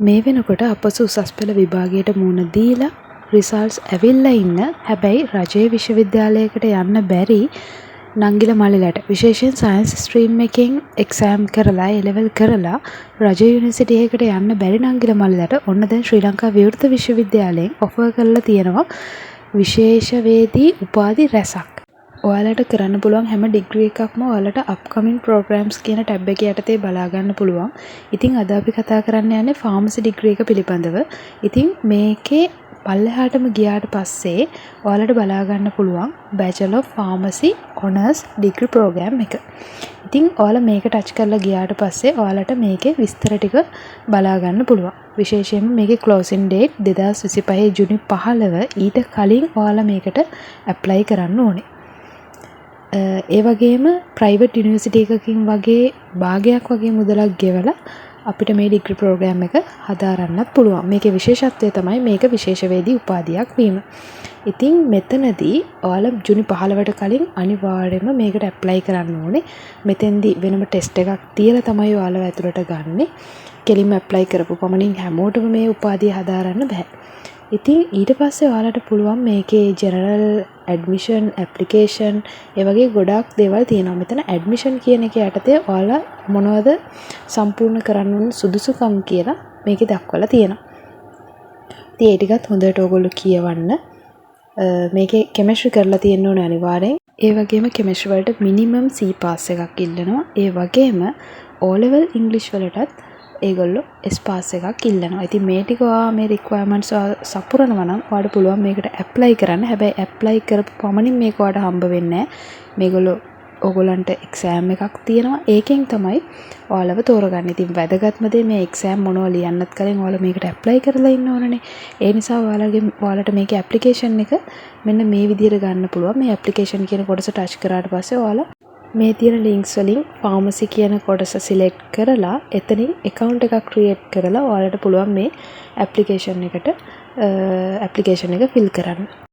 මේ වෙනකොට අපොස උසස් පෙළ විභාගයට මුහුණ දීලා රිසල්ට්ස් ඇවිල්ලා ඉන්න, හැබැයි රජයේ විශ්වවිද්‍යාලයකට යන්න බැරි නංගිල මල්ලිලට, විශේෂයෙන් සයන්ස් ස්ට්‍රීම් එකෙන් එක්සෑම් කරලා ඒ ලෙවල් කරලා රජයේ යුනිවර්සිටි එකකට යන්න බැරි නංගිල මල්ලිලට ඔන්න දැන් ශ්‍රී ලංකා විවෘත විශ්වවිද්‍යාලයෙන් ඔෆර් කරලා තියෙනවා විශේෂවේදී උපාධි රැසක්. ඔයාලට කරන්න පුළුවන් හැම ඩිග්‍රී එකක්ම ඔයාලට අප්කමින් ප්‍රෝග්‍රෑම්ස් කියන ටැබ් එක යටතේ බලා ගන්න පුළුවන්. ඉතින් අද අපි කතා කරන්න යන්නේ ෆාමසි ඩිග්‍රී එක පිළිබඳව. ඉතින් මේකේ පල්ලෙහාටම ගියාට පස්සේ ඔයාලට බලා ගන්න පුළුවන් Bachelor of Pharmacy Honours degree program එක. ඉතින් ඔයාලා මේක ටච් කරලා ගියාට පස්සේ ඔයාලට මේකේ විස්තර ටික බලා ගන්න පුළුවන්. විශේෂයෙන්ම මේකේ ක්ලෝසින් ඩේට් 2025 ජුනි 15. ඊට කලින් ඔයාලා මේකට ඇප්ලයි කරන්න ඕනේ. ඒ වගේම ප්‍රයිවට් යුනිවර්සිටි එකකින් වගේ භාගයක් වගේ මුදලක් ගෙවලා අපිට මේ ඩිග්‍රී ප්‍රෝග්‍රෑම් එක හදාරන්නත් පුළුවන්. මේකේ විශේෂත්වය තමයි මේක විශේෂවේදී උපාධියක් වීම. ඉතින් මෙතනදී ඔයාලා ජුනි 15ට කලින් අනිවාර්යයෙන්ම මේකට ඇප්ලයි කරන්න ඕනේ. මෙතෙන්දී වෙනම ටෙස්ට් එකක් තියලා තමයි ඔයාලව ඇතුළට ගන්නෙ. කෙලින්ම ඇප්ලයි කරපු පමණින් හැමෝටම මේ උපාධිය හදාරන්න බැහැ. ඉතින් ඊට පස්සේ ඔයාලට පුළුවන් මේකේ ජෙනරල් ඇඩ්මිෂන්, ඇප්ලිකේෂන් ඒ වගේ ගොඩාක් දේවල් තියෙනවා. මෙතන ඇඩ්මිෂන් කියන එක යටතේ ඔයාලා මොනවද සම්පූර්ණ කරන්න ඕන සුදුසුකම් කියලා මේකේ දක්වලා තියෙනවා. ඉතින් ඒ ටිකත් හොඳට ඔයගොල්ලෝ කියවන්න. මේකේ කෙමිස්ට්‍රි කරලා තියෙන්න ඕනේ අනිවාර්යෙන්. ඒ වගේම කෙමිස්ට්‍රි වලට මිනිමම් C pass එකක් ඉල්ලනවා. ඒ වගේම O level English වලටත් ඒගොල්ලෝ S pass එකක් ඉල්ලනවා. ඉතින් මේ ටික ඔයා මේ රික්වයර්මන්ට්ස් ඔයා සපුරනවා නම් ඔයාට පුළුවන් මේකට ඇප්ලයි කරන්න. හැබැයි ඇප්ලයි කරපු පමණින් මේක ඔයාට හම්බ වෙන්නේ නෑ. මේගොල්ලෝ ඕගොල්ලන්ට එක්සෑම් එකක් තියෙනවා. ඒකෙන් තමයි ඔයාලව තෝරගන්නේ. ඉතින් වැදගත්ම දේ මේ එක්සෑම් මොනවා ලියන්නත් කලින් ඔයාලා මේකට ඇප්ලයි කරලා ඉන්න ඕනනේ. ඒ නිසා ඔයාලට මේකේ ඇප්ලිකේෂන් එක මෙන්න මේ විදිහට ගන්න පුළුවන්. මේ ඇප්ලිකේෂන් කියන කොටස ටච් කරාට පස්සේ ඔයාලා මේ තියෙන ලින්ක්ස් වලින් ෆාමසි කියන කොටස සිලෙක්ට් කරලා එතනින් ඇකවුන්ට් එකක් ක්‍රියේට් කරලා ඔයාලට පුළුවන් මේ ඇප්ලිකේෂන් එකට ඇප්ලිකේෂන් එක ෆිල් කරන්න.